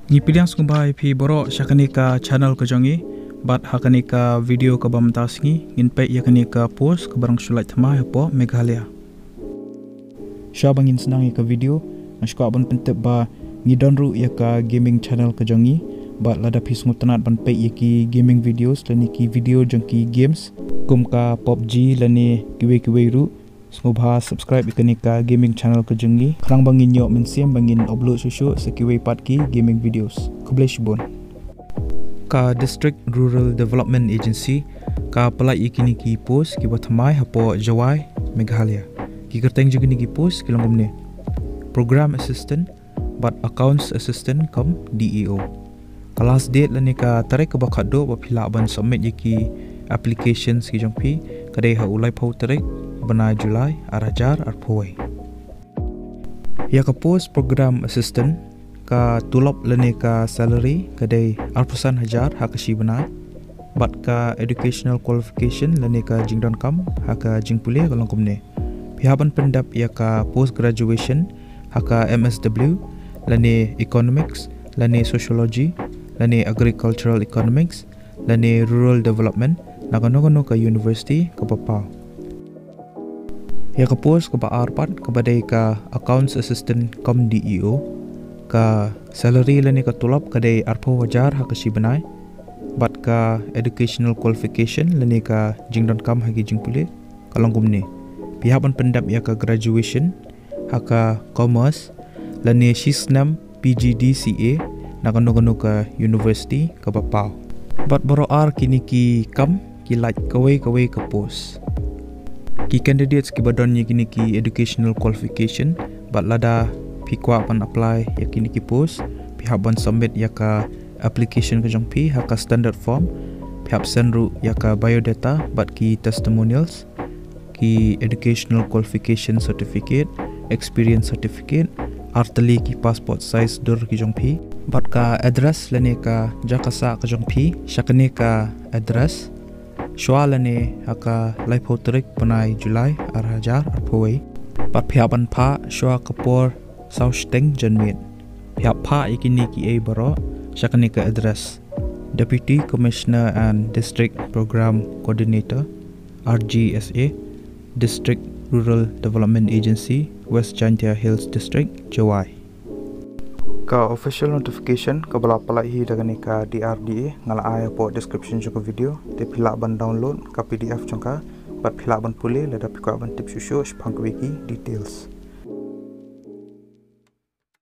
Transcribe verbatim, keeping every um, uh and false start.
Ngi pdiang sngewbha ïa phi baroh sha kane ka channel ka jong ngi, bad ha kane ka video kaba mynta sngi ngin peit ïa kane ka post kaba rong shuh lait thymmai hapoh Meghalaya. Shuwa ba ngin sdang ïa ka video, nga sngewkwah ban pyntip ba ngi don ruh ïa ka gaming channel ka jong ngi, bad lada phi sngewtynnat ban peit ïa ki gaming videos lane ki video jong ki games kum ka PUBG lane kiwei kiwei ruh, sngewbha subscribe ïa kane ka gaming channel ka jong ngi, khnang ba ngin ïoh mynsiem ba ngin upload shuh shuh sa kiwei pat ki gaming videos. Khublei shibun. Ka District Rural Development Agency ka pynlait ïa kine ki post kiba thymmai hapoh Jowai, Meghalaya. Ki kyrteng jong kine ki post ki long kumne: Program Assistant bad Accounts Assistant cum D E O. Ka last date lane ka tarik kaba khatduh ba phi lah ban submit ïa ki applications ki jong phi ka dei ha u laiphew tarik bnai July ar hajar arphew wei. Ïa ka post Program Assistant, ka tulop lane ka salary ka dei arphew san hajar ha ka shi bnai, bad ka educational qualification lane ka jingdonkam ha ka jingpule ka long kumne: phi hap ban pyndep ïa ka post graduation ha ka M S W lane Economics lane Sociology lane Agricultural Economics lane Rural Development na kano kano ka university kaba paw. Ïa ka post kaba ar pat kaba dei ka Accounts Assistant cum D E O, ka salary lane ka tulop ka dei arphew hajar ha ka shi bnai, bad ka educational qualification lane ka jingdonkam ha ki jingpule ka long kumne: phi hap ban pyndep ïa ka graduation ha ka Commerce lane shi snem P G D C A na kano kano ka university kaba paw. Bad baroh ar kine ki kam ki lait kawei kawei ka post. Ki candidates kiba don ïa kine ki educational qualification, bad lada phi kwah ban apply ïa kine ki post, phi hap ban submit ïa ka application ka jong phi ha ka standard form. Phi hap send ruh ïa ka biodata bad ki testimonials, ki educational qualification certificate, experience certificate, ar tylli ki passport size dur ki jong phi, bad ka address lane ka jaka sah ka jong phi sha kane ka address shuwa lane ha ka laiphew tarik bnai July ar hajar arphew wei. Bad phi hap ban phah shuwa ka por saw shiteng janmiet. Phi hap phah ïa kine kiei baroh sha kane ka address: Deputy Commissioner and District Program Coordinator, R G S A, District Rural Development Agency, West Jaintia Hills District, Jowai. Ka official notification kaba la pynlait hi da kane ka D R D A nga la ai hapoh description jong ka video, te phi lah ban download ka P D F jong ka bad phi lah ban pule lada phi kwah ban tip shuh shuh shaphang kiwei ki details.